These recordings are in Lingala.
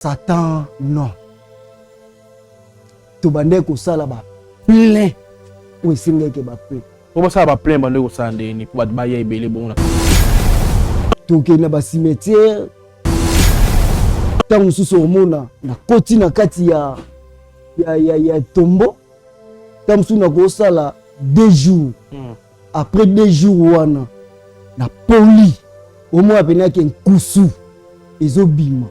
Satan non. Tobandaki kosala ba plein oyo esengaki ba plein. Po basala ba plein bandaki kosala ndenge nini po bato baya ebele bongo na tokende na ba cimetière ntango mosusu omona nakoti na kati ya, ya, ya, ya tombo ntango mosusu nakosala 2 jours. Après 2 jours wana na poli omona mpenaki nkusu ezobima.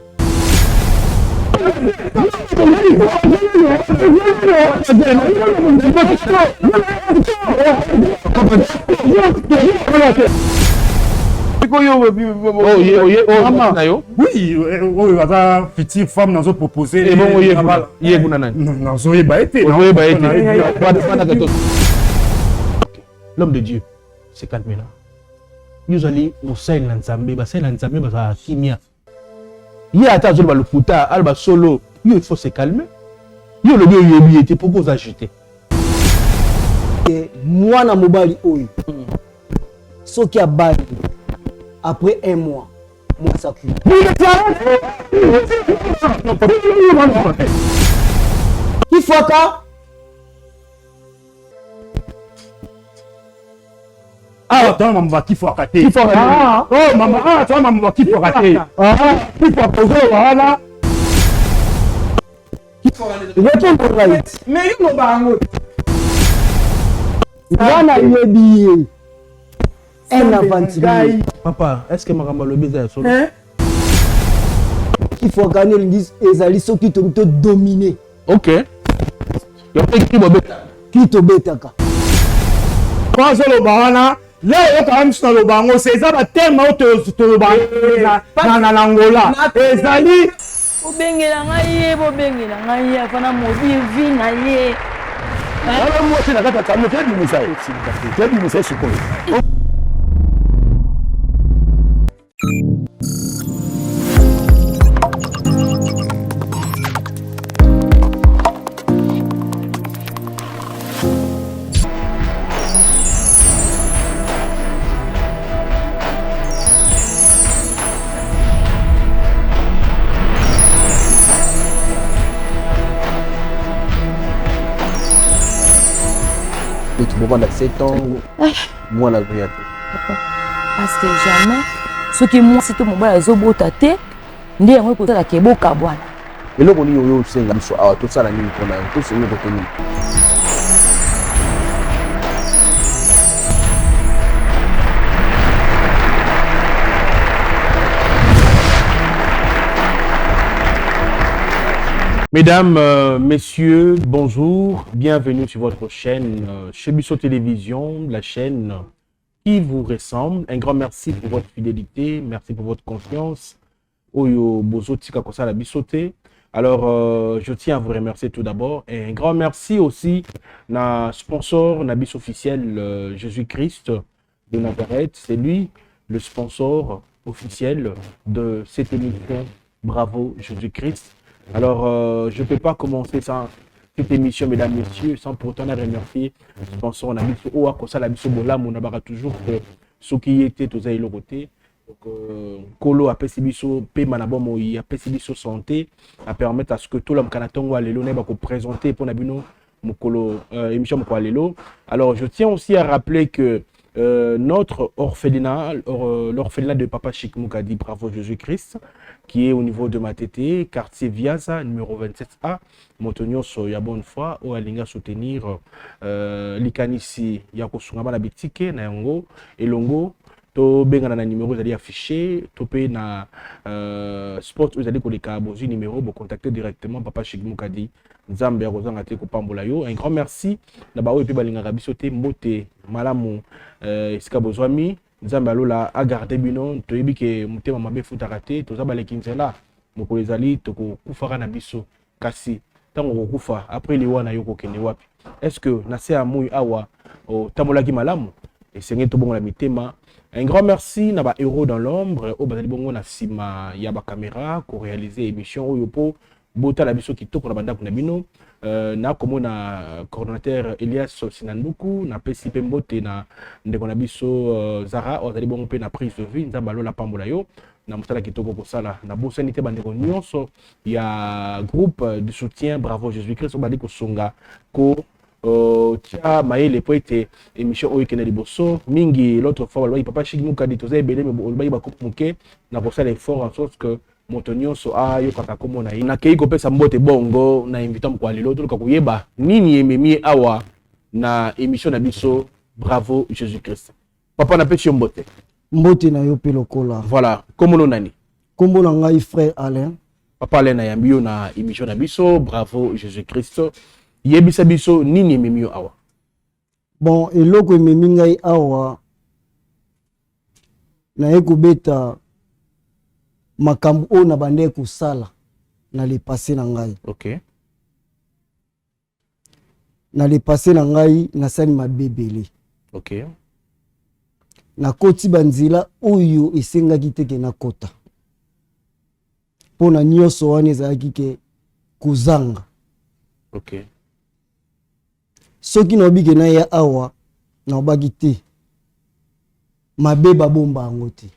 Na yo. Oui, oyo aza future femme nazo propose. Ebongo ye kuna, ye kuna nani? Nazoyeba ye te. Ozoyeba ye te. L'homme de Dieu se calme là. Yo ozali mosali na Nzambe, basali na Nzambe bazalaka kimia. Ye ata azoloba lokuta, aloba solo, yo il faut se calmer. Yo olobi oyebi ye te, pourquoi oza agité? Mwana mobali oyo soki abali, après un mois mwasi akufa. Kifwaka. Awa toza mama bakifwaka te. Oh mama, awa toza mama bakifwaka te. Kifwaka ozoloba wana. Répondre ngai. Mais yo loba yango. Nga nayebi ye, un aventurier. Papa, est ce que makambo alobi eza ya solo? Kifwaka ni elingi ezali soki tolingi todomine. Ok, yo mpe kri bobeta. Kri tobetaka. Po azoloba wana le oyokaka miso naloba yango se eza baterme oyo toloba na Angola ezali. Bobengela ngai ye, bobengela ngai ye, afana mobile vi na ye. Wana mwasi na kati ya camion, tebimisa ye, tebimisa ye sikoyo. Bovanda 7 ans, mwana azoya te. Parce que jamais soki mwasi to mobali azobota te nde yango ekosalaka ebokabwana. Eloko nini oyo osenga biso awa? Tosala nini mpona yo? Tosengi kote nini? Mesdames, messieurs, bonjour. Bienvenue sur votre chaîne Chez Bisso Télévision, la chaîne qui vous ressemble. Un grand merci pour votre fidélité, merci pour votre confiance. Oyo bozotika kosala biso te. Alors, je tiens à vous remercier tout d'abord. Et un grand merci aussi na sponsor, na biso officiel, Jésus-Christ de Nazareth. C'est lui le sponsor officiel de cette émission. Bravo Jésus-Christ. Alors, je ne peux pas commencer sans cette émission, mesdames, messieurs, sans pourtant remercier sponsor na biso oyo akosala biso bolamu na baka toujours que soki ye te, toza eloko te. Donc, Nkolo apesi biso pema na bomoi, apesi biso santé, apermettre à ce que tolamuka na ntongo ya lelo, nayeba koprésenter mpo na bino mokolo émission mokolo ya lelo. Alors, je tiens aussi à rappeler que notre orphelinat, l'orphelinat de Papa Chic Mukadi, Bravo Jésus-Christ, qui est au niveau de Matete, quartier Viaza, numéro 27A, moto nyonso ya bonne foi oyo alingi soutenir likanisi ya kosunga bana bitike na yango elongo, tobengana na numéro ezali affiché to mpe na spot oyo ezali koleka. Bozwi numéro, bocontacte directement Papa Chic Mukadi. Nzambe akozanga te kopambola yo. Un grand merci na baoyo mpe balingaka biso te. Mbote malamu esika bozwami. Nzambe alola agarde bino. Toyebi ke motema mabe efutaka te. Toza baleki nzela, mokolo ezali tokokufaka na biso. Kasi ntango okokufa, après liwa na yo kokende wapi? Est ce que na se ya moi awa otambolaki malamu? Esengeli tobongola mitema. Un grand merci na bahéros dans l'ombre oyo bazali bongo na nsima ya bacaméra koréaliser émission oyo mpo botala biso kitoko na bandako na bino. Nakomona coordonnateur Elias Sinanduku, napesi mpe mbote na ndeko na biso Zara oyo azali bongo mpe na prise de vue. Nzambe alola pambola yo. Na mosala kitoko kosala. Nabosani te bandeko nyonso ya groupe de soutien Bravo Jésus Christ oyo bali kosunga ko tia mayele po ete émission oyo ekende liboso mingi. L'autre fois balobaki papa Chic Mukadi, toza ebele, me olobaki bakopo moke na kosala effort en sorte que moto nyonso ayokaka kombo na ye. Nakei kopesa mbote bongo na invité mokolo ya lelo, toluka koyeba nini ememi ye awa na émission na biso Bravo Jésus Christ. Papa, napesi yo mbote. Mbote na yo mpe lokola. Voilà, kombo no nani? Nkombo na ngai frère Alain. Papa Alain, nayambi yo na émission na biso Bravo Jésus Christ. Yebisa biso nini ememi yo awa. Bon, eloko ememi ngai awa, naye kobeta makambo oyo na bandaki kosala na le passé na ngai. Na le passé na ngai, nasali mabe ebele. Nakoti banzela oyo esengaki te ke nakota, mpo na nyonso wana ezalaki ke kozanga. Soki naobi ke naya awa, naobaki te mabe babomba yango te.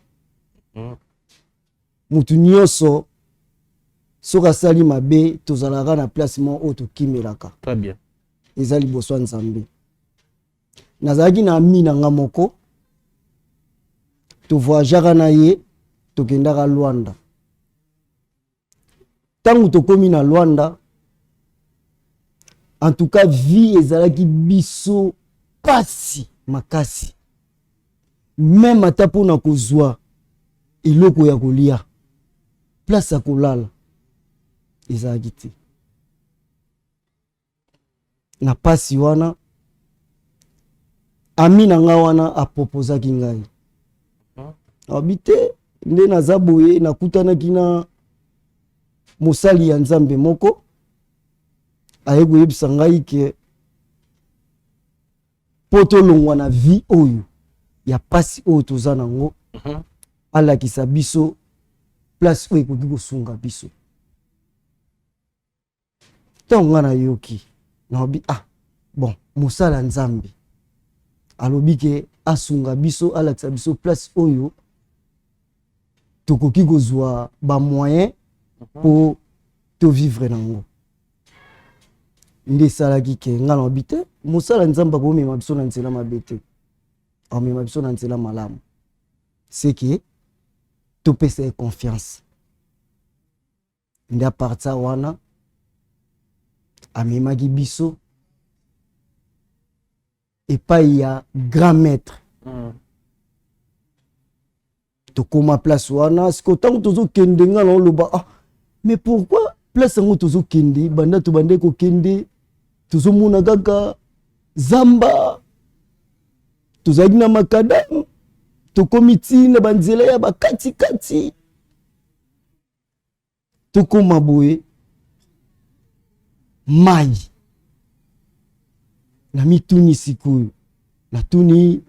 Mutu nyonso soki asali mabe, tozalaka na place moko oyo tokimelaka. Très bien. Eza liboso ya Nzambe. Nazalaki na ami na nga moko, tovoyageaka na ye, tokendaka Lwanda. Ntango tokómi na Lwanda, en tout cas vie ezalaki biso pasi makasi, même ata mpona kozwa eloko ya kolia, place ya kolala ezalaki te. Na pasi wana, ami na nga wana aproposaki ngai, abi te nde naza boye, nakutanaki na mosali ya Nzambe moko, aye koyebisa ngai ke mpo tolongwa na vie oyo ya pasi oyo toza nango, alakisa biso place oyo ekoki kosunga biso. Ntango ngai nayoki, nalobi: "Ah bon, mosala Nzambe alobi ke asunga biso, alakisa biso place oyo tokoki kozwa bamoyen mpo tovivre nango." Nde esalaki ke ngai nalobi te, mosala Nzambe akomema biso na nzela mabe te, akomema biso na nzela malamu, seke topesa ye confiance. Nde à partir wana amemaki biso epai ya grand maître. Tokóma place wana. Sikoyo ntango tozokende, nga na oloba: "Ah, mais pourquoi place yango tozokende?" Banda tobande kokende, tozomona kaka zamba, tozalaki na macadam, tokomi ntina banzela ya bakatikati, tokóma boye mai. Na mituni sikoyo, natuni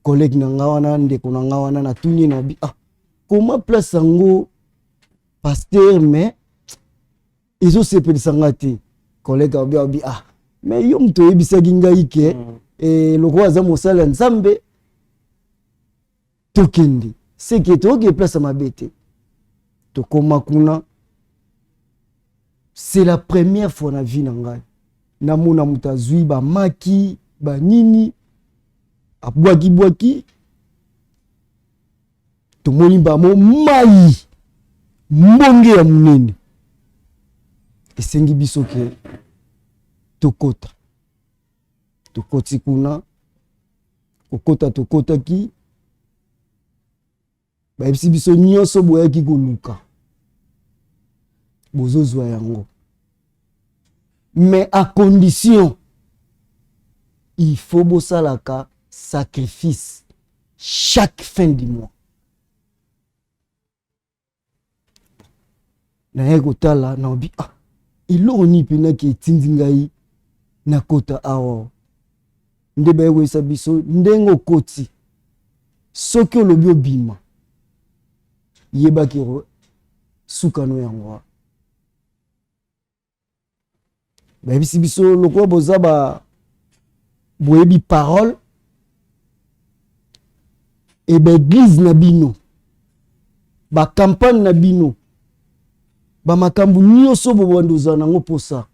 collègue na nga wana, ndeko na nga wana, natuni ye, nabi: "Ah, koma place yango, pasteur, mais ezosepelisa nga te." Collègue abi: "Ah, mais yo moto oyebisaki ngai ke lokola aza mosali ya Nzambe, tokende, seke toyoki place ya mabe te." Tokóma kuna, c'est la première fois na vie na ngai namona moto azwi bamaki banini, abwakibwaki. Tomoni bamo mai mbonge ya monene, esengi biso ke tokota. Tokoti kuna, kokota tokotaki, bayebisi biso: "Nyonso boyaki koluka, bozozwa yango, mais à condition il faut bosalaka sacrifice chaque fin du mois." Naye kotala, naobi: "Ah, eloko nini mpenaki etindi ngai nakota awa?" Nde baye koyesa biso: "Ndenge okoti, soki olobi obima, yebaki sukano yango wana." Bayebisi biso: "Lokola boza ba boyebi parole e baéglise na bino, Ba campagne na bino, bamakambo nyonso bobanda ozala nango mposa,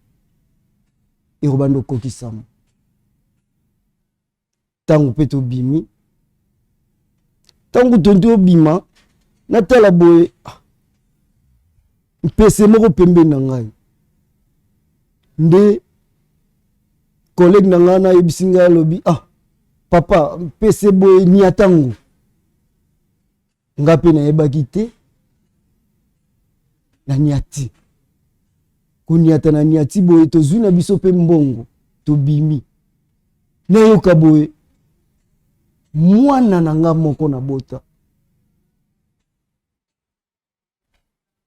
ekobanda okokisama. Ntango mpe tobimi, ntango tonti obima, natala boye, ah, mpese moko pembeni na ngai nde collègue na ngai nayebisi ngai, alobi: "Ah papa, mpese boye niatango." Nga mpe nayebaki te, naniati koniata, naniati boye, tozwi na biso mpe mbongo, tobimi. Nayoka boye, mwana na nga moko nabota,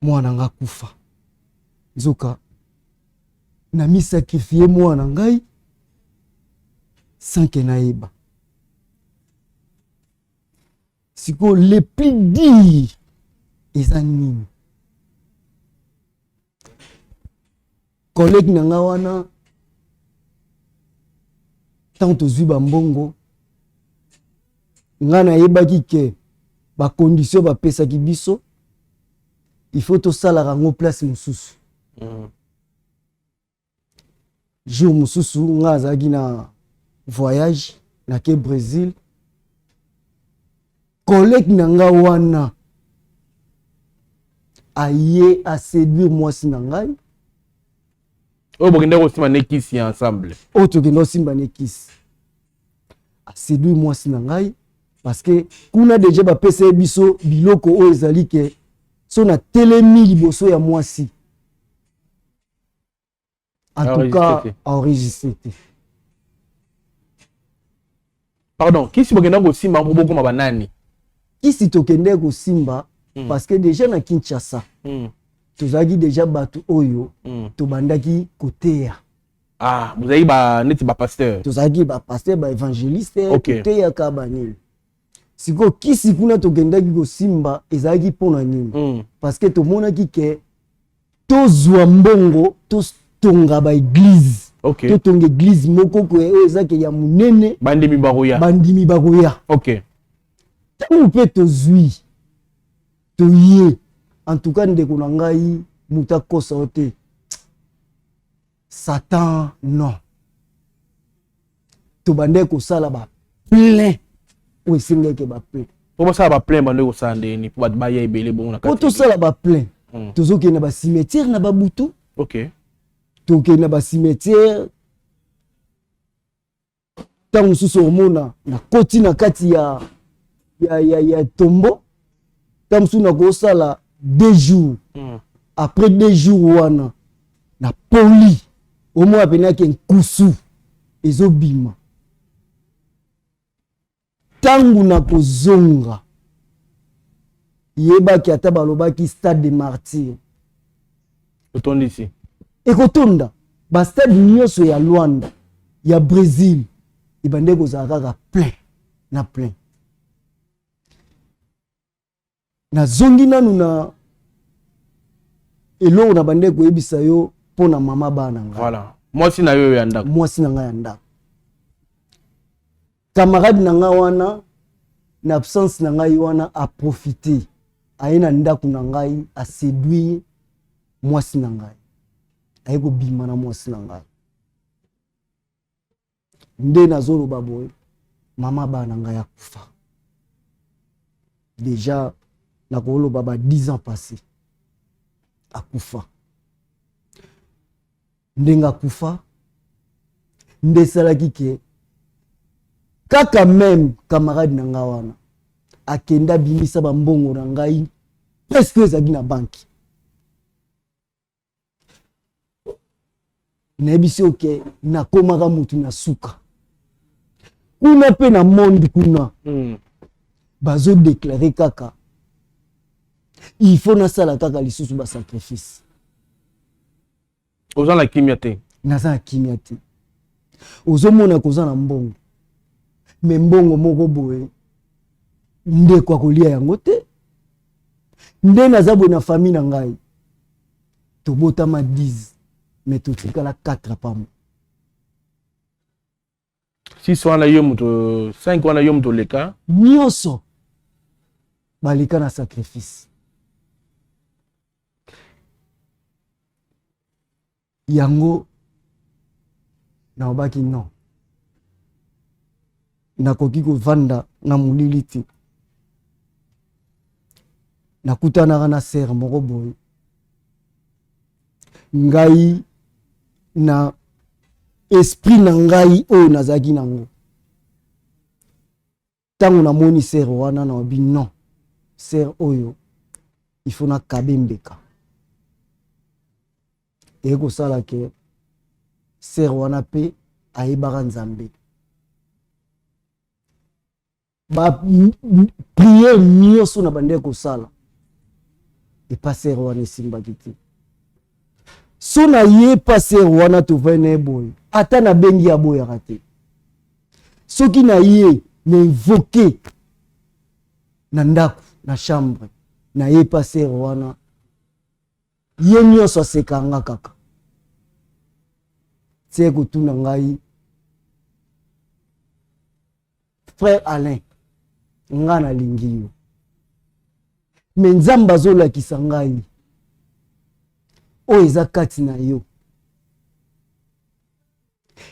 mwana nga kufa. Nzoka namisacrifier mwana ngai sans que nayeba. Sikoyo le plus dur eza nini? Collègue na nga wana, ntango tozwi bambongo, nga nayebaki ke bacondition bapesaki biso, il faut tosalaka yango place mosusu. Jour mosusu nga azalaki na voyage, nake Brésil. Collègue na nga wana aye aséduire mwasi na ngai. Oyo bokende kosimba ne kisi ensemble? Oyo tokende kosimba ne kisi, aséduire mwasi na ngai, parce que kuna déjà bapesa ye biso biloko oyo ezali ke so natelemi liboso ya mwasi, en tout cas enregistré te. Pardon, kisi bokenda kosimba mpo bokoma banani? Kisi tokende kosimba, parce que déjà na Kinshasa tozalaki déjà bato oyo tobandaki koteya. Ah, bozalaki ba neti bapasteur? Tozalaki bapasteur, baévangéliste. Toteyaka banini. Sikoyo kisi kuna tokendaki kosimba ezalaki mpona nini? Parce que tomonaki ke tozwa mbongo, totonga baéglise. Totonga église moko oyo ezaki ya monene. Bandimi bakoya. Bandimi bakoya. Ntango mpe tozwi, toye, en tout cas ndeko na ngai, moto akosa yo te, Satan non. Tobandaki kosala baplein oyo esengaki baplein. Mpo basala baplein, bandeki kosala ndeni mpo bato baya ebele bongo na mpo tosala baplein? Tozokende na bacimetière na babutu. Tokende na bacimetière. Ntango mosusu omona nakoti na kati ya tombeau, ntango mosusu nakosala 2 jours. Après 2 jours wana, na poli omona penaki nkusu ezobima. Ntango nakozonga, yebaki ata balobaki stade de martyr Otondisi. Ekotonda. Bastade nyonso ya Luanda, ya Brésil, ebandeki kozala kaka plein na plein. Nazongi nanu na eloko na bandeki koyebisa yo mpo na mama bana ngai. Voilà, mwasi na yo ya ndako. Mwasi na ngai ya ndako. Camarade na ngai wana, na absence na ngai wana, aprofite, aye na ndako na ngai, aséduire mwasi na ngai, aye kobima na mwasi na ngai. Nde nazoloba boye, mama bana ngai akufa déjà, nakoloba ba 10 ans passé akufa. Ndenge akufa nde esalaki ke kaka même camarade na ngai wana akende abimisa bambongo na ngai presque ezalaki na banki. Nayebisi oke nakomaka mutu na suka kuna mpe na monde kuna. Bazodéclarer kaka il faut nasala kaka lisusu basacrifice. Oza na kimia te. Naza na kimia te. Ozomona koza na mbongo, me mbongo moko boye ndeko akolia yango te. Nde naza boye na famille na ngai, tobotama 10, me totikala 4 pamba. 6 wana yo moto, 5 wana yo moto oleka. Nyonso baleka na sacrifice. Yango nalobaki non, nakoki kovanda na molili te. Nakutanaka na sere moko boye, ngai na esprit na ngai oyo nazalaki nango. Ntango namoni sere wana, nalobi non, sere oyo il faut nakabe mbeka. Eye kosala ke sere wana mpe ayebaka Nzambe, baprière nyonso na bandeki kosala epa sere wana esimbaki te. So na ye pa sere wana, tovai na ye boye, ata nabengi aboyaka te. Soki na ye na invoke na ndako, na chambre na ye pa sere wana, ye nyonso asekanga kaka tie kotuna ngai: "Frère Alain, nga nalingi yo, me Nzambe azolakisa ngai oyo eza kati na yo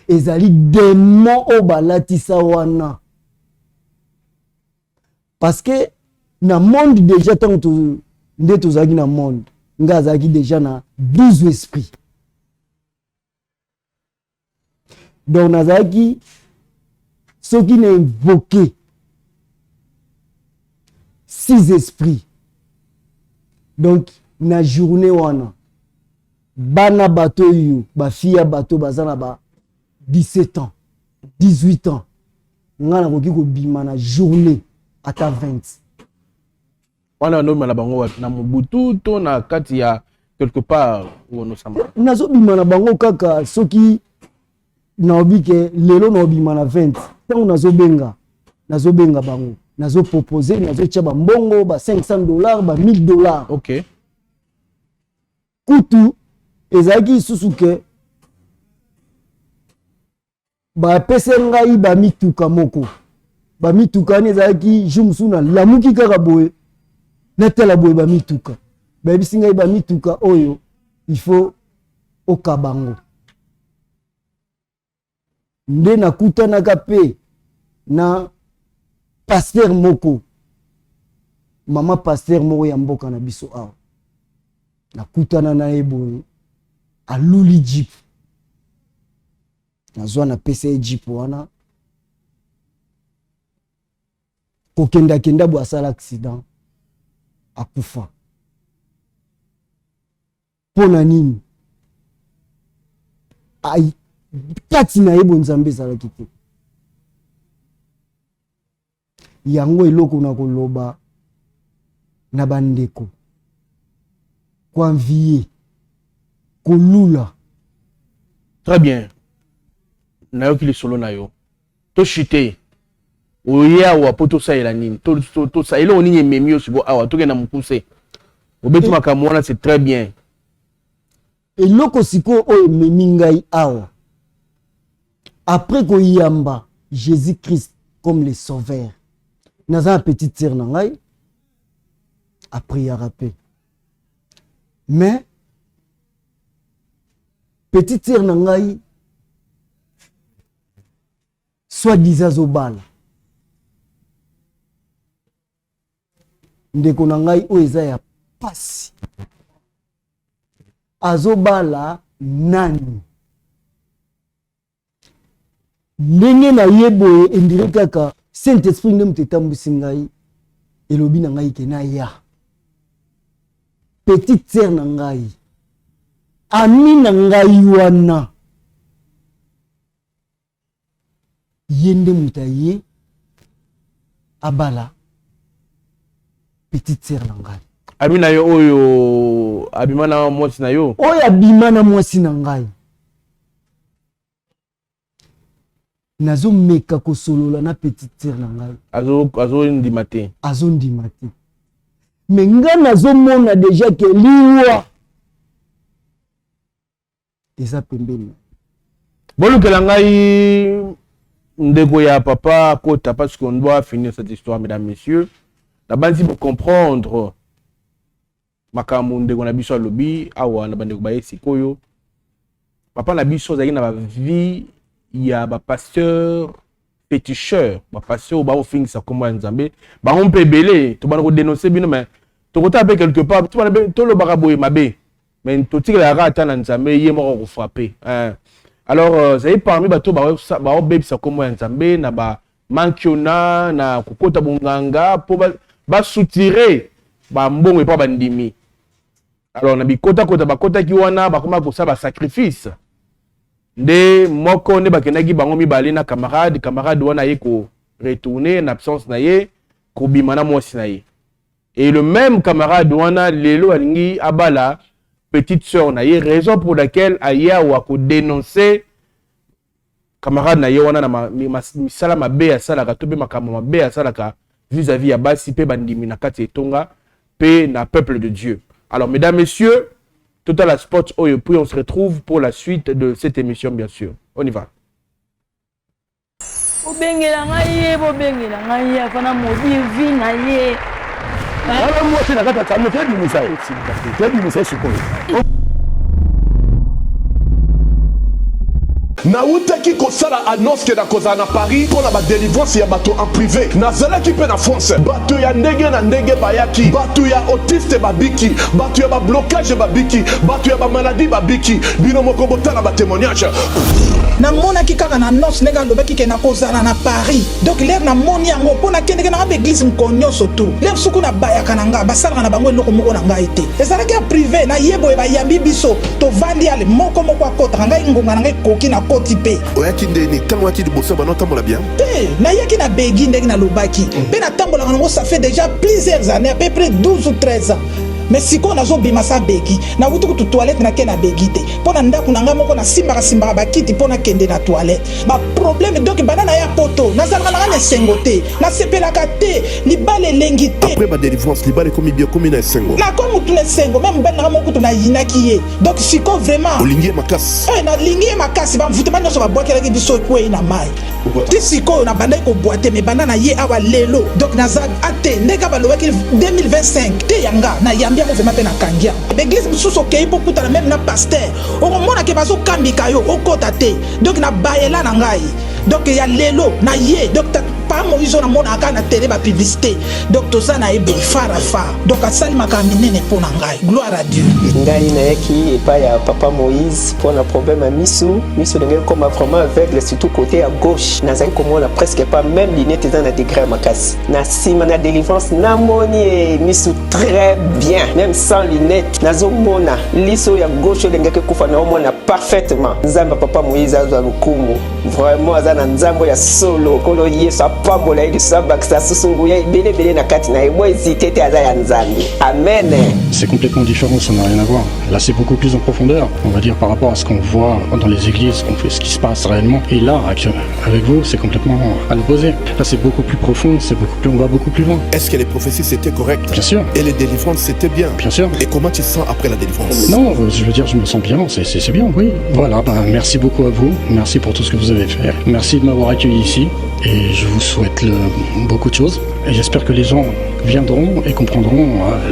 ezali démon oyo balatisa wana." Parce que na monde déjà, ntango to, nde tozalaki na monde, nga azalaki déjà na 12 esprit. Donc nazalaki, soki na invoqué six esprits, donc na journée wana, bana bato oyo, bafille ya bato baza na ba 17 ans, 18 ans, nga nakoki kobima na journée ata 20. Wana bandobima na bango wapi? Na mobutu to na kati ya quelque part onosamba? Nazobima na bango kaka soki naobi ke lelo naobima na 20. Ntango nazobenga bango, nazopropose, nazotia bambongo ba 500 $, ba 1000 $. Kutu ezalaki lisusu ke bapesi ngai bamituka moko. Bamituka wana ezalaki, jour mosusu nalamuki kaka boye, natala boye bamituka, bayebisi ngai bamituka oyo il faut okaba bango. Nde nakutanaka mpe na pasteur moko, mama pasteur moko ya mboka na biso awa. Nakutana na ye boye, aluli jeep, nazwa, napesa ye jeep wana. Kokendakenda boye, asala accident, akufa. Mpo na nini? Ai, kati na ye bonzambe ezalaki te. Yango eloko na koloba na bandeko, koenvier, kolula. Très bien, nayoki lisolo na yo. Toshite oye awa mpo tosalela nini? Eloko nini ememi yo sikoyo awa? Tokende na mokuse, obeti makambo wana, c'est très bien. Eloko sikoyo oyo ememi ngai awa, après koyamba Jésus Christ comme le sauveur, naza na petite sœur na ngai, apriaka mpe, mais petite sœur na ngai soit disant azobala ndeko na ngai oyo eza ya pasi. Azobala nani? Ndenge na ye boye, endire kaka Saint Esprit nde moto etambwisi ngai, elobi na ngai ke naya petite sœur na ngai, ami na ngai wana, ye nde moto aye abala petite sœur na ngai. Ami na yo oyo abima na mwasi na yo? Oyo abima na mwasi na ngai. Nazomeka kosolola na petite sœur na ngai. Azondima te. Azondima te, me nga nazomona déjà ke liwa eza pembeni. Bolukela ngai ndeko ya papa Kota, parce qu'on doit finir cette histoire. Mesdames, messieurs, nabandi bocomprendre makambo ndeko na biso alobi awa na bandeko baye sikoyo. Papa na biso azalaki na ba vie ya ba pasteur féticheur, ba pasteur oyo baofingisa nkombo ya Nzambe. Bango mpe ebele tobanda kodénoncer bino, mais tokotala mpe quelque part tolobaka boye mabe, mais totikelaka ata na Nzambe, ye moko kofrapper. Alors ezali parmi bato baobebisa nkombo ya Nzambe na bamankiona, na kokota bonganga mpo basoutirer bambongo epa bandimi. Alors na bikotakota bakotaki wana, bakoma kosala basacrifice nde moko nde bakendaki bango mibale na camarade. Camarade wana aye koretourner na absence na ye, kobima na mwasi na ye. Et le même camarade wana lelo alingi abala petite sœur na ye, raison pour laquelle aye awa kodénoncer camarade na ye wana na misala mabe asalaka to mpe makambo mabe asalaka vis-à-vis ya basi mpe bandimi na kati ya etonga mpe na peuple de Dieu. Alors mesdames, messieurs, total la spot oyo, puis on se retrouve pour la suite de cette émission, bien sûr. On y va. Bobengela ngai ye, bobengela ngai ye, afana modivi na ye. Wana mwasi na kati ya camion, tebimisa ye, tebimisa ye sikoyo. Nawutaki kosala annonce ke nakozala na Paris mpo na badélivrance ya bato en privé. Nazalaki mpe na France, bato ya ndenge na ndenge bayaki, bato ya autiste babiki, bato ya bablocage babiki, bato ya bamaladi babiki. Bino moko botala batémoignage. Namonaki kaka na annonce ndenge alobaki ke nakozala na Paris. Donc l'heure namoni yango, mpo nakendeke nanga baéglise moko nyonso tu, l'heure suku nabayaka na nga, basalaka na bango eloko moko na ngai te. Ezalaki ya privé na ye boye, bayambi biso, tovandi ale, moko moko akɔtaka. Ngai ngonga na ngai ekoki, nakoti mpe. Oyaki ndeni? Ntango oyaki liboso, bana otambola bien? Te, nayaki na béquille. Ndenge nalobaki mpe natambolaka nango, ça fait déjà plusieurs années, à peu près 12 ou 13 ans. Mais sikoyo nazobima sa béquille. Nawuti kutu toilette, nake na béquille te, mpo na ndako na ngai moko nasimbaka simbaka bakiti mpo nakende na toilette. Baproblème. Donc banda na ya poto, nazalaka na ngai na esengo te, nasepelaka te, libala elengi te. Après badélivrance, libala ekomi bien, ekomi na esengo? Nakomi mutu na esengo. Me mobali nanga moko kutu nayinaki ye. Donc sikoyo vraiment Olingi ye makasi? Eh, nalingi ye makasi. Bamvutema nyonso babwakelaki biso ekwei na mai. Ti sikoyo nabandaki kobwa te, me banda na ye awa lelo, donc naza ate ndenge balobaki 2025 te yanga nayambi yango vraiment mpe nakangi yango. Baéglise mosusu okei mpo okutana même na pasteur, okomona ke bazokambika yo okota te. Donc nabayela na ngai. Donc ya lelo na ye, donc pa Moïse oyo namonaka kaka na télé, bapublicité, donc toza na ye boye fara fara. Donc asali makambo minene mpo na ngai. Gloire à Dieu. Ngai nayaki epai ya papa Moïse mpona problème ya misu. Misu ndenge ekoma vraiment aveugle, surtout côté ya gauche, nazali komona presque pas, même lunette eza na degré ya makasi. Na nsima na délivrance, namoni e misu très bien, même sans lunette nazomona. Liso ya gauche oyo elengaki ekufa, naomona parfaitement. Nzambe ya papa Moïse azwa lokumu. Vraiment aza na Nzambe ya solo. Nkolo Yesu apambola ye lisusu, abakisa susu nguya ebele ebele na kati na ye. Bo hésite te, aza ya Nzambe. Amen. C'est complètement différent, ça n'a rien à voir. Là, c'est beaucoup plus en profondeur, on va dire, par rapport à ce qu'on voit dans les églises, qu'on fait, ce qui se passe réellement. Et là, avec vous, c'est complètement à l'opposé. Là, c'est beaucoup plus profond, c'est beaucoup plus, on va beaucoup plus loin. Est-ce que les prophéties, c'était correct? Bien sûr. Et les délivrances, c'était bien? Bien sûr. Et comment tu sens après la délivrance? Non, je veux dire, je me sens bien, c'est bien, oui. Voilà, ben, merci beaucoup à vous, merci pour tout ce que vous avez fait. Merci de m'avoir accueilli ici et je vous souhaite beaucoup de choses. Et j'espère que les gens viendront et comprendront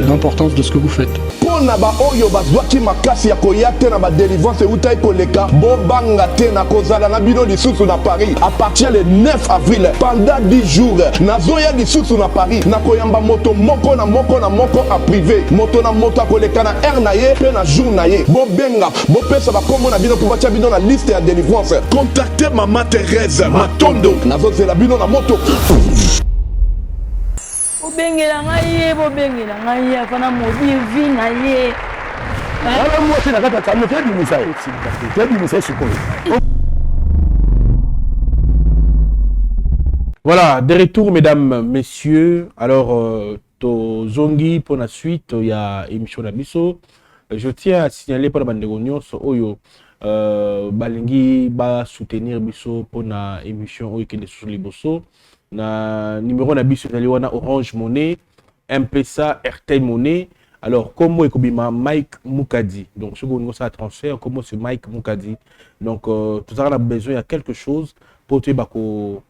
l'importance de ce que vous faites. Mpo na baoyo bazwaki makasi ya koya te na badélivrance eutaki koleka, bobanga te, nakozala na bino lisusu na Paris à partir le 9 avril pendant 10 jours. Nazoya lisusu na Paris, nakoyamba moto moko na moko na moko en privé. Moto na moto akoleka na heure na ye mpe na jour na ye. Bobenga, bopesa bakombo na bino mpo batia bino na liste ya délivrance. Contacte mama Thérèse Matondo. Nazozela bino na moto. Bobengela ngai ye, bobengela ngai ye, afana modivi na ye. Wana mwasi na kati ya camion, tebimisa ye, tebimisa ye sikoyo. Voilà, de retour, mesdames, messieurs. Alors, tozongi pour la suite, il y a émission na biso. Je tiens à signaler pour la bandeko nyonso oyo balingi ba soutenir biso pour na émission oyo ekende susu liboso. Na numéro na biso ezali wana, Orange Money, M-Pesa, Airtel Money. Alors, kombo ekobima Mike Mukadi. Donc, soki olingi osala transfert, kombo c'est Mike Mukadi. Donc, tozalaka na besoin ya quelque chose po toyeba ko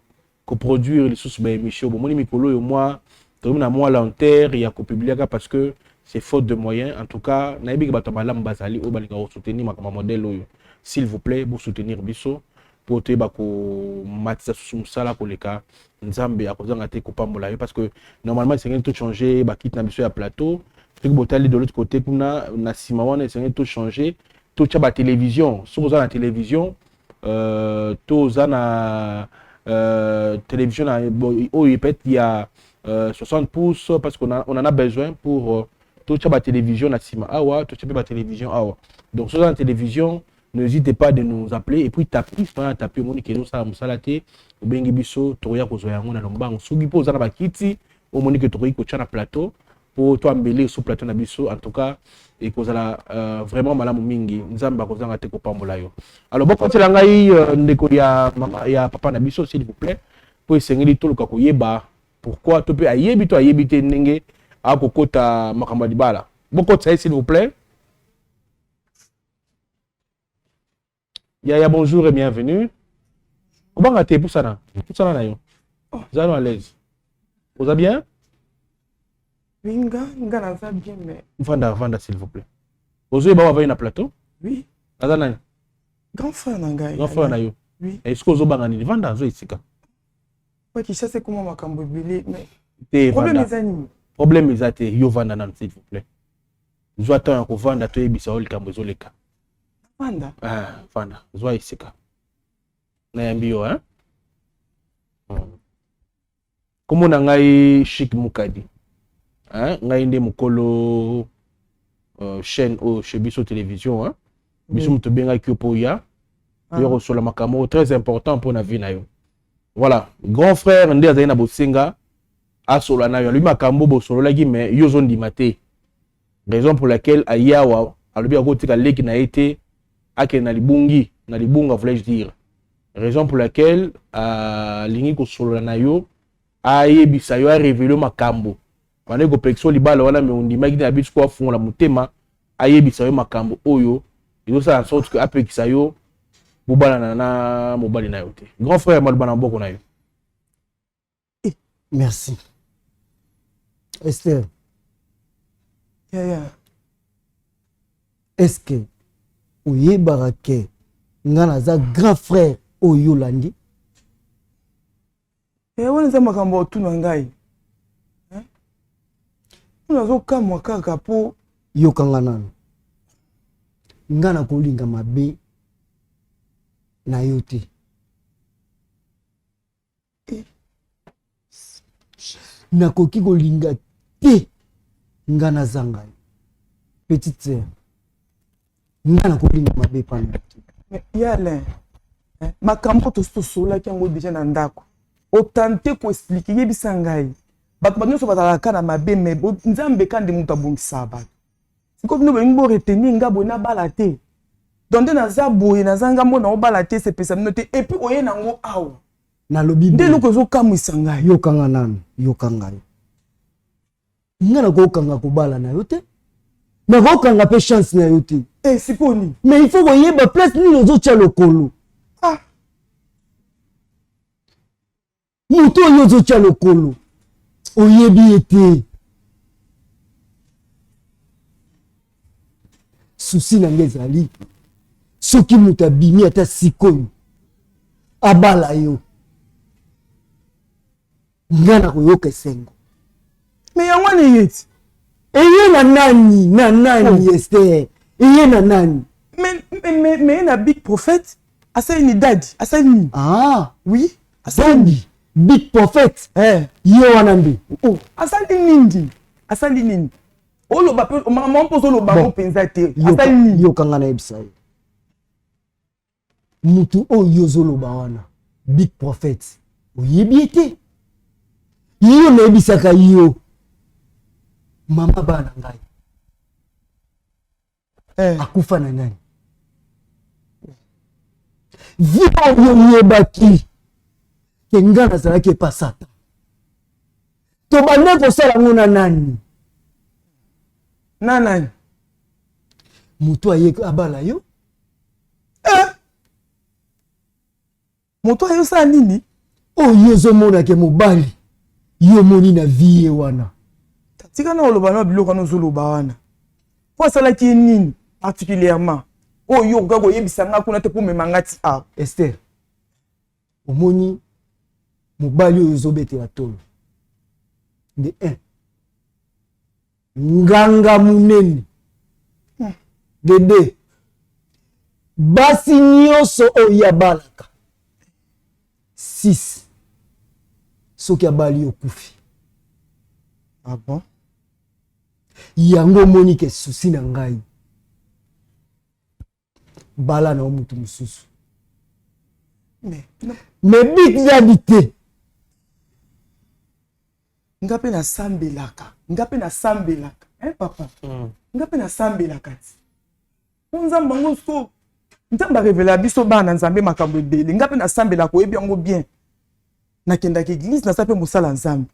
koproduire lisusu baémission. Bomoni mikolo oyo mwa tokomi na mwa lenteur ya kopubliaka parce que C'est faute de moyens. En tout cas, nayebi ke bato ya malamu bazali oyo balingaka ko soutenir makambo ya modèle oyo. S'il vous plaît, bo soutenir biso po toyeba komatisa susu mosala koleka. Nzambe akozanga te kopambola yo parce que normalement esengeli to changer ba kiti na biso ya plateau. Soki botali de l'autre côté kuna na sima wana esengeli to changer, totia ba télévision. Soki oza na télévision euh, to oza na euh, télévision na oyo peut-être ya 60 euh, pouces parce qu'on on en a besoin pour euh, totia ba télévision na sima awa, totia pe ba télévision awa. Donc soki oza na télévision, n'hésitez pas de nous appeler et puis tapis wana tapis omoni ke ezosala mosala te, obengi biso tokoya kozwa yango na lombango. Soki mpo oza na bakiti omoni ke tokoki kotya na plateau mpo to embellir sur plateau na biso, en tout cas ekozala euh, vraiment malamu mingi. Nzambe akozanga te kopambola yo. Alors bokotela ngai euh, ndeko ya mama ya papa na biso, s'il vous plaît, mpo esengeli toluka koyeba pourquoi to mpe ayebi to ayebi te ndenge akokota makambo ya libala. Bokotisa ye, s'il vous plaît. Yaya, bonjour et bienvenue. Kobanga te, pusana. Pusana na yo. Oh. Zalo à l'aise. Oza bien? Oui, nga, nga naza bien mais. Vanda, vanda s'il vous plaît. Ozo yeba wa na plateau? Oui. Aza nani? Grand frère na ngai. Grand frère na yo. Oui. Est-ce que ozo banga nini? Vanda, zo esika. Ouais, Kinshasa ekoma makambo ebele mais. Te, problème eza nini? Problème eza te, yo vanda nanu s'il vous plaît. Zwa temps ya kovanda toyebisa yo likambo ezoleka. Vanda. Ah, vanda, zwa esika. Nayambi yo hein. Hmm. Kombo na ngai Chic Mukadi. Hein, ngai nde mokolo euh, chaîne oyo chez biso télévision hein. Biso moto tobengaki yo mpo oya. Ah. Yo kosola makambo oyo très important mpo na vie na yo. Voilà, grand frère nde azali na bosenga asola na yo. Alobi makambo bosololaki mais yo ozondima te. Raison pour laquelle aye awa alobi akotika leki na ye te akende na libungi, na libunga voulais-je dire. Raison pour laquelle alingi kosolola na yo, ayebisa yo, arevele yo makambo. Bandaki kopekisa yo libala wana mais ondimaki te na biso ko afungola motema ayebisa yo makambo oyo ezosala en sorte que apekisa yo bobalana na mobali na yo te. Grand frère, maloba na maboko na yo. Eh, merci. Esther. Yeah, yeah. Est-ce que oyebaka ke nga naza grand frère oyo olandi? Eh, wana eza makambo otuna ngai. Eh? Nazokamwa kaka po yokanga nanu. Nga nakolinga mabe na yo te. Nakoki kolinga te nga nazanga yo petite sœur, nga nakolinga mabe epa na yo te. Ya Alain, makambo tosi tosololaki yango deja na ndako, otante koexplike, yebisa ngai bato bato nyonso bazalaka na mabe me Nzambe ka nde moto abongisaka bato. Sikoyo bino bolingi bo retenir nga boye nabala te, donc nde naza boye naza ngambo na obala te, esepesa bino te, epuis oye nango awa. Nalobi nde eloko ezokamwisa ngai. Yokanga nanu, yoka ngai, nga nakokanga kobala na yo te, nakokanga mpe chance na yo te. Eh, sikoyo nini? Mais il faut koyeba place nini ozotia lokolo. Ah. Moto oyo ozotia lokolo oyebi ye te. Susi na ngai ezali soki moto abimi ata sikoyo abala yo, ngai nakoyoka esengo. Me yango wana eye ti eye na nani na nani? Oh. Esther, eye na nani? Me na big prophète asali ni dadi asali nini? Ah oui, asali nini? Big prophète eh. Ye wana nde oh. Asali nini? Asali nini? Oloba mpe mama mpo ozoloba yango mpenza te. Asali nini? Yokanga nayebisa yo, mutu oyo ozoloba wana big prophète oyebi ye te. Yo nayebisaka yo mama bana ngai eh. Akufa na nani? Vie oyo oyebaki ke nga nazalaki epa Satan, tobande kosala yango na nani? Na nani? Moto aye abala yo eh. Moto aye osala nini? Oyo ozomona ke mobali yo omoni na vie ye wana. Tika na oloba na biloko wana ozoloba wana. Mpo asalaki ye nini particulièrement oyo yo okoka koyebisa nga kuna te mpo omema nga ti awa? Esther, omoni mobali oyo ozobetela tolo de un nganga monene, de deux, basi nyonso oyo abalaka 6, soki abali, okufi. Ah bon? Yango omoni ke susi na ngai, bala na yo motu mosusu. Mais mais Big Daddy te. Nga mpe nasambelaka, nga mpe nasambelaka, hein, papa? Nga mpe nasambelaka ti mpo Nzambe yango, so Nzambe arevela biso bana Nzambe makambo ebele. Nga mpe nasambelaka, oyebi yango bien. Nakendaka église, naza mpe mosala Nzambe.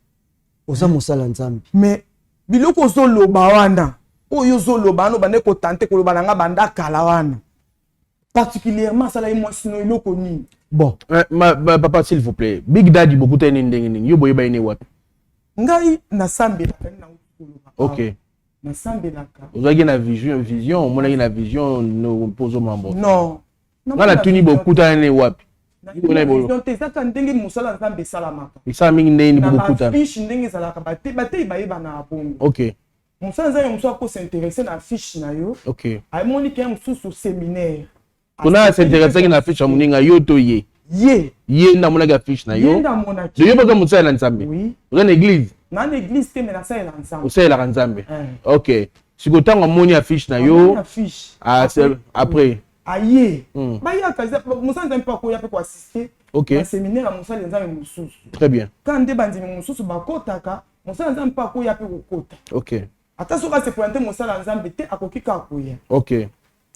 Oza mosala Nzambe. Mais biloko ozoloba wana, oyo ozoloba wana, obande kotante koloba na nga banda kala wana, particulièrement asalaki mwasi no eloko nini? Bon. Papa, s'il vous plaît, Big Daddy, bokutani ndenge nini? Yo boyeba ye ne wapi? Ngai nasambelaka nde nango koloba. Nasambelaka. Ozalaki na vision, omonaki na vision mpo ozomambo? Non. Nga natuni, bokutani ne wapi? Vision te, ezaka ndenge mosala Nzambe esalamaka. Esala mingi ndenge nini? Na bokutana? Bafiche ndenge ezalaka, batei bayebana bongo. Mosala Nzambe mosusu akos'intéresser na fiche na yo. Amoni ke mosusu séminaire. Kona as'intéressaki na affiche ya moninga yo to ye? Ye. Ye nde amonaki affiche na Ye yo? Nde amonaki. Yo mpe oza mosali na Nzambe? Oui. Oza na église? Na église te, mais nasalela Nzambe. Osalelaka Nzambe. Eh. Ok, sikoyo ntango amoni affiche na yo, Amoni affiche. Ah, après? Aye. Bayaka, mosala Nzambe mpe akoya mpe koassister na séminaire ya mosali ya Nzambe mosusu. Très bien. Ka nde bandimi mosusu bakotaka, mosala Nzambe mpe akoya mpe kokota. Ata soki asepola te, mosala ya Nzambe te, akoki kaka koya.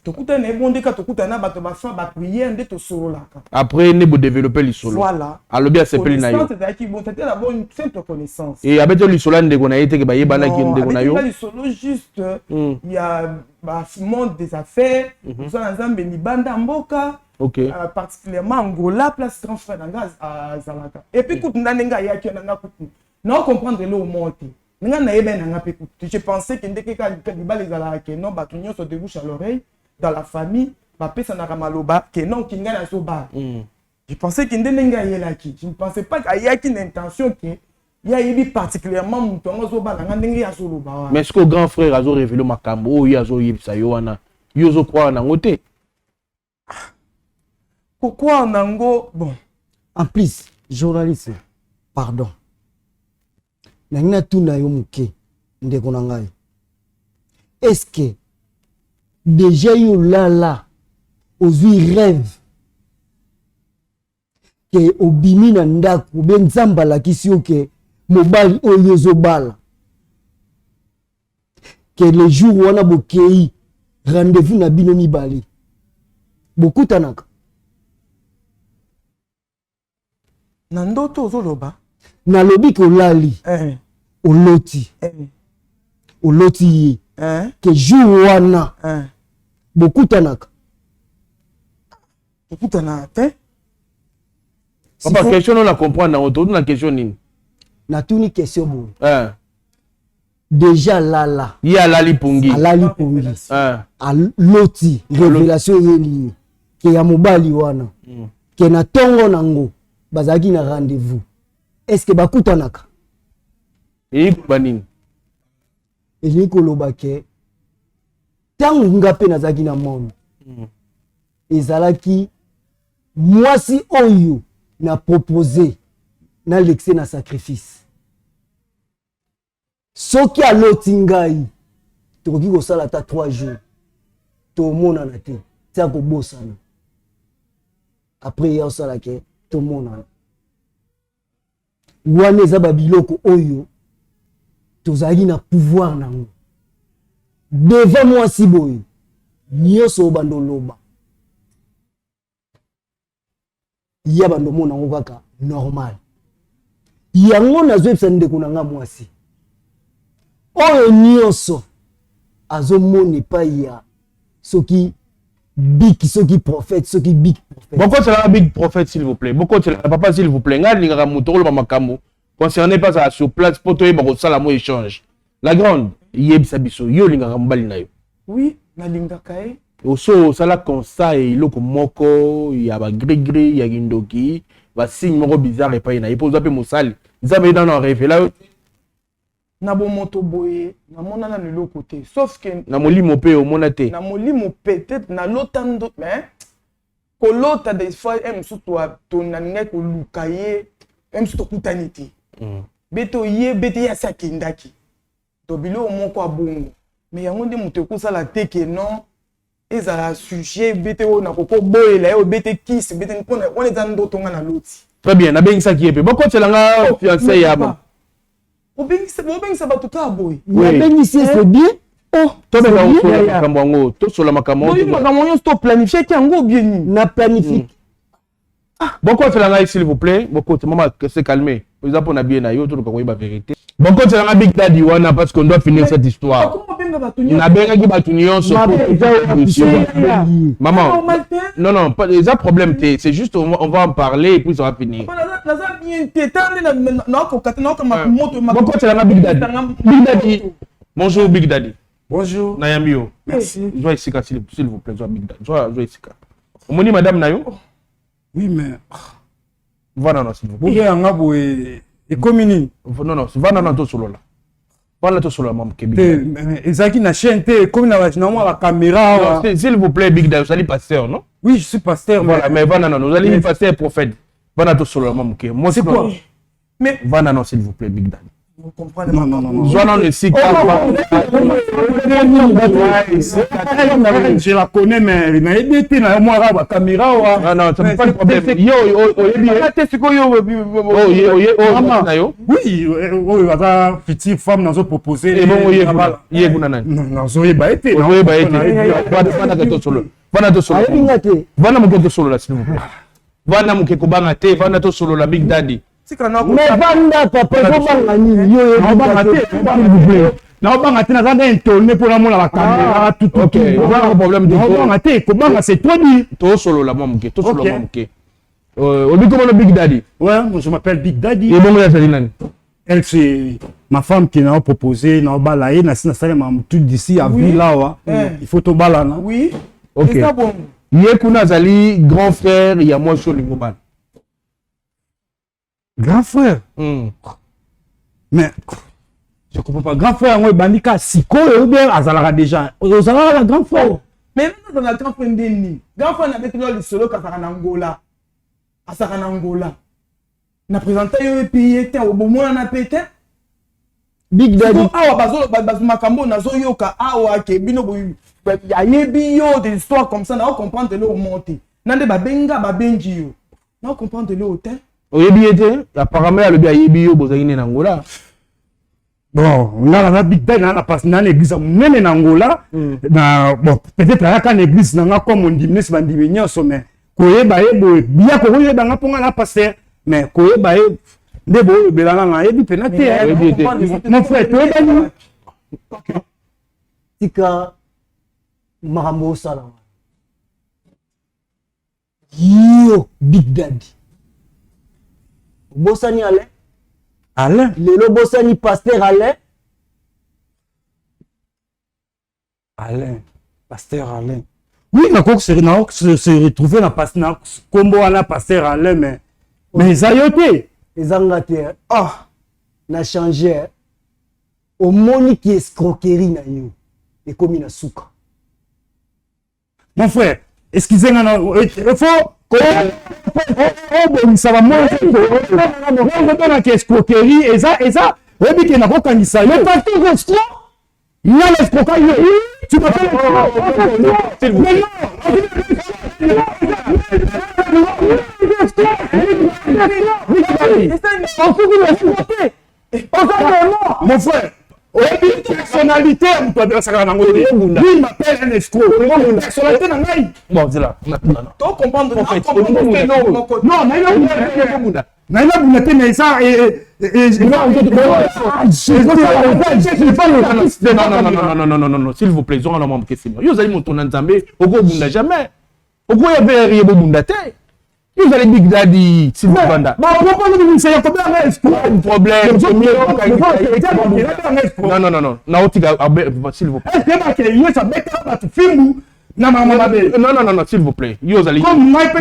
Tokutani na ye bonde kaka, tokutani na bato bafa baprière nde tosololaka. Après nde bodévelopper lisolo? Voilà. Alobi asepeli na yo? Connaissance ezalaki bon, c'était d'abord une simple connaissance. E abeti yo lisolo ya ndeko na ye teke bayebanaki, ndeko na yo? Abetinga lisolo juste ya ba monde des affaires, mosala Nzambe libanda ya mboka, particulièrement Angola, place grand frère na nga azalaka. Et puis kutu nda ndenge ayaki wana, nga kutu nao comprendre eloko moko te. Nga nayebani na nga mpe kutu, je pensais ke ndenge kaka libala ezalaka, ke non, bato nyonso de bouche à l'oreille dans la famille bapesanaka maloba ke non, ki ngai nazobala. Je pensais ke nde ndenge ayelaki, je ne pensais pas ayaki na intention ke ye ayebi particulièrement moto yango azobala nga ndenge ye azoloba wana. Mais sikoyo grand frère azorévéler makambo oyo ye azoyebisa yo wana, yo ozocroire nango te? Kocroire nango, bon. En plus, journaliste, pardon, nangi natuna yo moke, ndeko na ngai: est ce que déjà yo lala, ozwi rêve ke obimi na ndako be Nzambe alakisi yo ke mobali oyo ozobala, ke le jour wana bokei rendez-vous na bino mibale, bokutanaka? Na ndoto ozoloba? Nalobi ke olali, oloti, oloti ye, ke jour wana bokutanaka. Tokutana te. Papa, question no na comprendre nango, totuna question nini? Natuni question boye: déjà lala. Ye alali pongi. Alali pongi, aloti, révélation eyeli ye ke ya mobali wana, ke na ntongo nango bazalaki na rendez-vous. Est ce que bakutanaka? Eyi koloba nini? Elingi koloba ke ntango nga mpe nazalaki na monde, ezalaki mwasi oyo na propose nalekise na sacrifice. Soki aloti ngai, tokoki kosala ata 3 jours tomonana te, tia kobosana. Après ye osala ke tomonana. Wana eza babiloko oyo tozalaki na pouvoir nango devant mwasi boye nyonso oyo bando oloba ya bando omona yango kaka normal. Yango nazoyebisa ndeko na nga mwasi oyo nyonso azomona epai ya soki big, soki prophète, soki big prophète. Bokotelaka big prophète, s'il vous plaît. Bokotelaka papa, s'il vous plaît. Ngai alingaka moto koloba makambo concerné mpe azala sur place mpo toyeba kosala mo échange. La grande, yebisa biso, yo olingaka mobali na yo? Oui, nalingaka ye. Oso osala constat ya eloko moko ya ba gris-gris ya kindoki, ba signe moko bizarre epai na ye, mpo oza mpe mosali Nzambe, ye nano arevela yo te? Na bomoto boye namona nano eloko te, sauf que Na molimo mpe omona te? Na molimo peut-être nalota ndo, mais kolota des fois e mosusu nalingaki koluka ye, e mosusu tokutani te. Bete oye, bete ye asi akendaki to biloko moko ya bongo, mais yango nde moto ekosala te ke non, ezala sujet bete oyo nakoki oboyela ye, obete kisi bete mpona wana eza ndoto nga naloti. Très bien, nabengisaki ye mpe bokotela nga fiancé ya ba obengisa bato kaka boye. Nabengisi ye, c'est bien. Oh, tobenga kosola makambo yango, tosola makambo yango. Makambo nyonso toplanifiaki yango bien nini? Na planifie. Bokotela ngai, s'il vous plaît, bokotela mama, se calmer, eza mpona bien na yo, toluka koyeba vérité. Bokotela nga Big Daddy wana, parce qu'on doit finir cette histoire. Nabengaki bato nyonso. Maman, non, non, eza problème te, c'est juste on va en parler et puis ça va finir. Naza bien te, tala nde naokoka te, naokama moto. Bokotela nga Big Daddy. Big Daddy, bonjour Big Daddy. Bonjour. Nayambi yo. Merci. Zwa esika, s'il vous plaît, zwa Big Daddy, zwa esika. Omoni madame na yo? Oui, mais Vanda non, s'il vous plaît. Boke yanga boye ekomi nini? Non, non, vanda non, tosolola. Vanda, tosolola mwa moke. Te, ezalaki na chaîne te, ekomi na mwa bacaméra awa. S'il vous plaît, Big Daddy, ozali pasteur, non? Oui, je suis pasteur. Voilà, mais vanda non, ozali pasteur prophète. Vanda, tosolola mwa moke. Moi, c'est quoi? Mais vanda non, s'il vous plaît, Big Daddy. Non, non, non, non. Zwa nano esika. Je la connais, mais nayebi ete na mwa kaka bacaméra wa. Non, non, c'est pas le problème. Yo oyebi ye te sikoyo? Oyo na yo? Oui, oyo aza future femme nazo propose. Ebongo ye kuna, ye kuna nani? Nazoyeba ye te. Ozoyeba ye te. Vanda, tosolola. Vanda, tosolola. Ayebi nga te. Vanda moke, tosolola, s'il vous plaît. Vanda moke, kobanga te, vanda, tosolola, Big Daddy. Mais vanda papa, ezobanga nini yo? Oyebi naobanga te, naza nde intonné mpo namona bacaméra. Problème. Naobanga te, kobanga c'est trop dire. Tosolola mwa moke, tosolola mwa moke. Obi komona Big Daddy? Ouais, moi je m'appelle Big Daddy. Ebongo azali nani? Elle, c'est ma femme qui n'a proposé naobala ye, nasi nasalema motu d'ici avril awa, il faut tobalana. Oui. Ok, ye kuna azali grand frère ya mwasi olingo bana. Grand frère? Mais je comprends pas, grand frère yango ebandi ka sikoyo ou bien azalaka déjà, ozalaka na grand frère? Mais nazala grand frère nde nini? Grand frère nabeti no lisolo, azalaka na Ngola, azalaka na Ngola, na présente yo epi ye te, obomonana mpe te. Big Daddy. Awa makambo nazoyoka awa ke bino ayebi yo, des histoires comme ça, nao comprendre eloko moko te. Na nde babenga babengi yo, nao comprendre eloko te. Oyebi ye te? Apparemment alobi ayebi yo, bozalaki nde na Angola. Bon, nga naza Big Daddy, na na na église ya monene na Angola. Na bon, peut-être ayaka na église na nga comme ondimi nesi bandimi nyonso, mais koyeba ye boye bia, kokoyeba nga mpo nga na pasteur, mais koyeba ye nde boyebela nga, nayebi mpena te, mon frère, toyebani. Tika makambo osala wana yo, Big Daddy. Obosani Alain? Alain? Lelo obosani pasteur Alain? Alain, pasteur Alain, oui, nakoki se retrouver na na kombo wana pasteur Alain, mais eza yo te. Eza nga te. Ah, na change. Omoni ki escroquerie na yo ekomi na suka. Mon frère, excusez nga, na il faut obongisa bamonobengaka escroquerie, eza oyebi ke nakokangisa yo. Pasteur escroc. Nga na escroka yo? Tu m'appelles? Mais non. Mon frère, oyebi personnalité ya moto asakaka nango te. Lui m'appelle un escroc, personnalité na ngai. Bon, zela. Tocomprendre. Non, nayebi abunda te, mais eza Non, non, non, non, s'il vous plaît, zonga na mwa moke nsima. Yo ozali moto na Nzambe, okobunda jamais, okoya mpe ye bobunda te. Yo ozali Big Daddy, s'il vous plaît. Ba propos nini misaya kobenga nga escroc? Problème. Non non non non. Naotika s'il vous plaît. Est-ce que ba ke Yesu abetaka bato fimbu na mama mabe? Non non non non, s'il vous plaît. Yo ozali. Comme ngai pe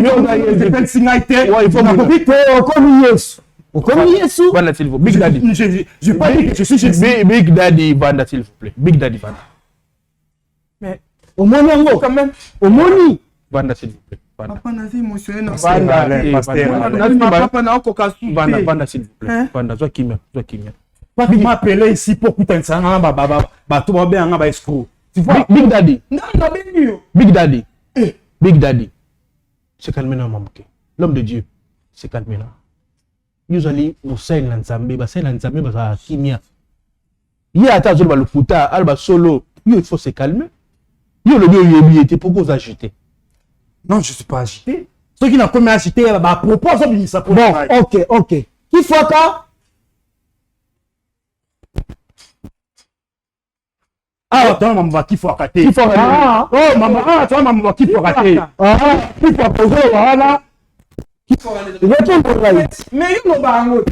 sepelisi ngai te. Ouais, il faut nakoki te okomi Yesu. Okomi Yesu. Vanda s'il vous plaît. Big Daddy. Je je pas dit que je suis Jésus. Big Daddy Vanda s'il vous plaît. Big Daddy Vanda. Mais omoni yango quand même. Omoni. Vanda s'il vous plaît. Vanda. Papa naza émotionné na Vanda, Vanda, papa na okoka su Vanda, Vanda s'il vous plaît. Vanda, zwa kimia, zwa kimia. Pas m'appeler ici pour kutanisa nga ba ba bato ba benga ba escroc. Tu vois? Big, Big Daddy. Non, non, bengi yo. Big Daddy. Eh. Big Daddy. Se calmer na mamuke. L'homme de Dieu. Se calmer na. Yo ozali mosali na Nzambe, basali na Nzambe bazalaka kimia. Ye ata azoloba lokuta, aloba solo, yo il faut se calmer. Yo olobi oyebi ye te, pourquoi oza agité? Non, je suis pas agité. Soki nakomi agité, ba propos azobimisa po. Bon, OK, OK. Kifwaka awa toza mama bakifwaka te. Oh mama, awa toza mama bakifwaka te. Kifwaka ozoloba wana. Répondre ngai. Mais yo loba yango.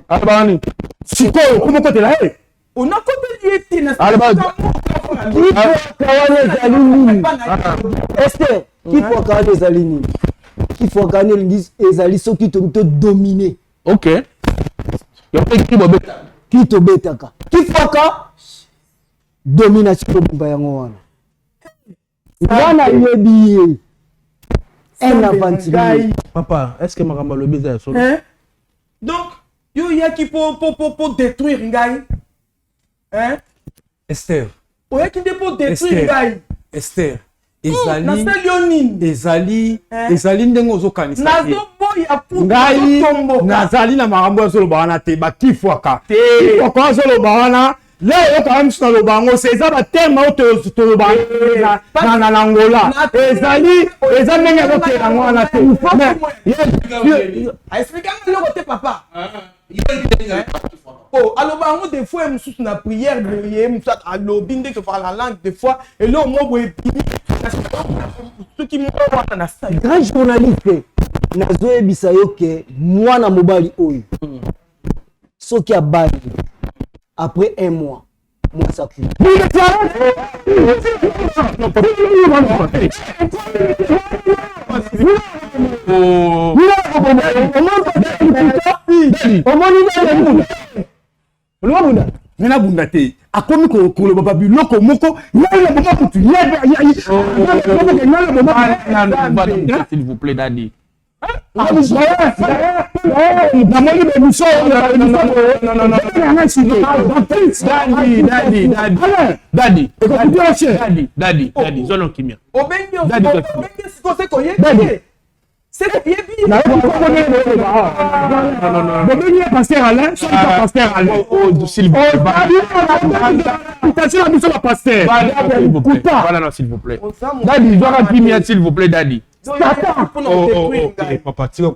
Aloba nini? Sikoyo okoma okotela ye. Onakoteli ye te na Kifwaka wana ezali nini? Esther, kifwaka wana ezali nini? Kifwaka wana elingi ezali soki tolingi todomine. Ok. Ki tobetaka. Kifwaka domination mobimba yango wana. Nga nayebi ye. Un aventurier. Papa, est-ce que makambo alobi eza ya solo? Donc, yo oyaki po po po po détruire ngai. Hein? Esther. Oyaki nde po détruire ngai. Esther. Ezali nasali yo nini? Ezali ezali ndenge ozokanisa te. Nazoboya ngai nazali na makambo azoloba wana te, bakifwaka. Kifwaka azoloba wana leo oyokaka miso naloba yango se eza baterme oyo toloba na Angola, ezali eza ndenge azokende yango wana te. Expliquanga eloko te papa. Oh, aloba yango des fois mosusu na prière boye, mosusu alobi ndenge tofaka na langue des fois eloko moko boye ebimi soki moko wana na sali. Grand journaliste, nazoyebisa yo ke mwana mobali oyo soki abali après un mois mwasi akufi. Omoni olobunda ngai nabunda te, akomi koloba babiloko moko ngai na boma kutu. S'il vous plaît, Daddy. Namoni bemiso. Daddy, Daddy, Daddy, zolo kimia. Obengi sikoyo se koyebi se koyebi. Bobengi ye pasteur Alain, soki ka pasteur Alain invitation na biso ba pasteur. Voilà, non, s'il vous plaît. Daddy, zwaka kimia, s'il vous plaît, Daddy. Satan. Oh, oh, oh, papa, tika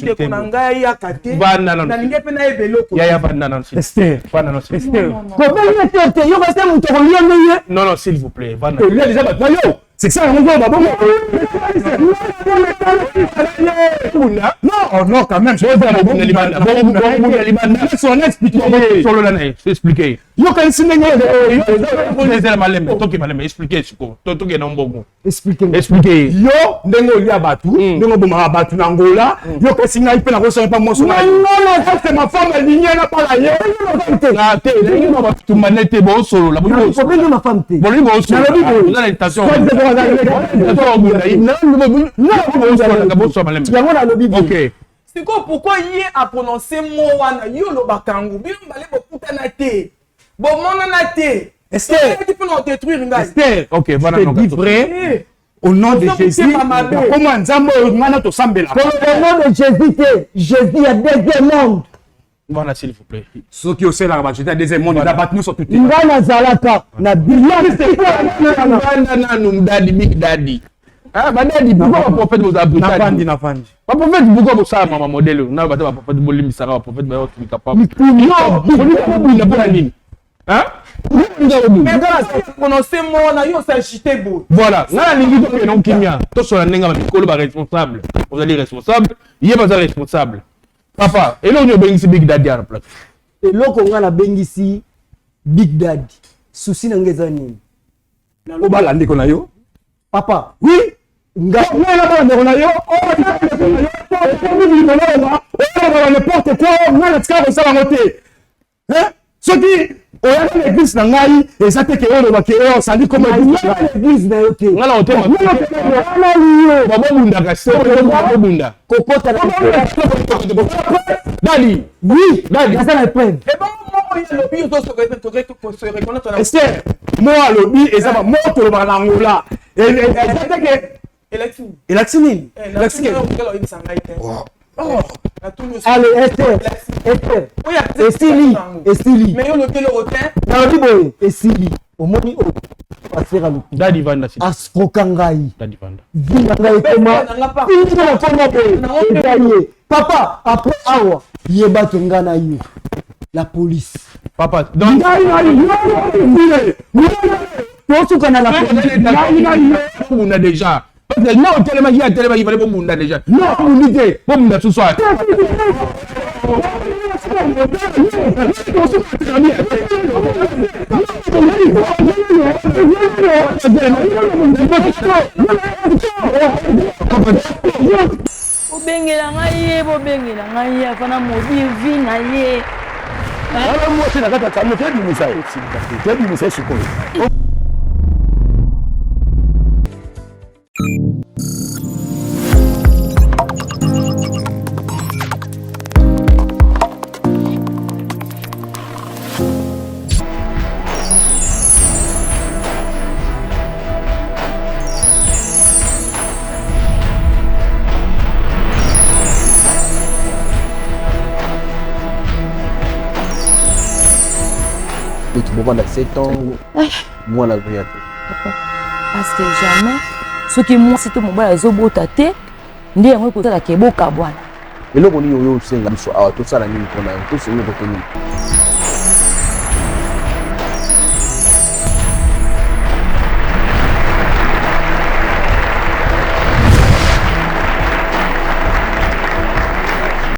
ndeko na ngai ayaka te, nalingi mpe nayeba eloko. Yaya, vanda nano. Esther, vanda nano. Esther. Kobengi Esther te, yo kasi moto akolia nde ye. Non non, s'il vous plaît, vanda. Kolia déjà bato na yo, c'est ça yango oyo babongo. Non non, quand même. Solola na ye, expliquer. Yokanisi ndenge ezala malembe, toke malembe, expliquer sikoyo, tokende na mbongo. Expliquer. Expliquer. Yo ndenge olia bato, ndenge obomaka bato na Angola, yo kasi ngai mpe nakosala mpa mwasi ngai, ma femme alingi na bala ye. Te, tumane te, bosolola. Obenge ma femme te. Bolingi bosolola, oza na intention bosolola malembe. Yango nalobi. Ok. Sikoyo pourquoi ye aprononce mo wana? Yo olobaka yango, bino mibale bokutana te, bomonana te. Esther, mpona kodétruire ngai. Esther, ok, voilà. Je te dis vrai, au nom de Jésus, nakoma Nzambe oyo ngai na tosambelaka. Au nom de Jésus te, Jésus ya deuxième monde. Voilà, s'il vous plaît. Soki osalelaka bato ya deuxième monde, eza bato nyonso tu te. Ngai nazalaka na bilanda nanu. Daddy, Big Daddy. Ah, ba daddy, pourquoi ba prophète bozala brutal? Navandi, navandi. Ba prophète, pourquoi bosala mama modèle na bato? Ba prophète, bolimbisaka ba prophète, bayotumika papa. Bunda mpona nini? Prononce mona yo s'agite boye. Voilà, nga nalingi tokende na kimia, tosola ndenge ya mikolo ba responsable. Ozali responsable, ye baza responsable. Papa, eloko nini obengisi Big Daddy na plateau? Eloko nga nabengisi Big Daddy, souci na nga eza nini? Obala ndeko na yo? Papa. Oui. Nga nga na bala ndeko na yo. Oyo n'importe quoi, nga natikala kosala yango te. Hein? Soki oyaki na église na ngai eza te ke oloba ke oyo osali comme église na yo te. Nga na otema. Wana yo. Babobundaka se babobunda. Kokota na Dali. Oui, Dali. Naza na preuve. Esther, mo alobi eza ba mo tolobaka na Angola. Eza te ke elakisi nini? Elakisi ke Allez, Esther, Esther, esili, esili. Nalobi boye, esili. Omoni oyo pasteur aluki. Dadi vanda si. Asproka ngai. Dadi vanda. Vie na ngai ekoma. Tina nakoma boye. Eza ye. Papa, après awa, yeba ke ngai na yo. La police. Papa, donc ngai na yo. Tosuka na la police. Ngai na yo. Bobunda déjà. Parce que non, otelemaki, atelemaki, fallait bobunda déjà. Non, bobundi te, bobunda ce soir. Bobengela ngai ye, bobengela ngai ye, afana maudire vie na ye. Wana mwasi na kati ya camion tebimisa ye, tebimisa ye sikoyo. Bovanda 7 ans mwana azoya te. Parce que jamais soki mwasi to mobali azobota te nde yango ekosalaka ebokabwana. Eloko nini oyo osenga biso awa tosala nini mpona yo tosengi kote nini?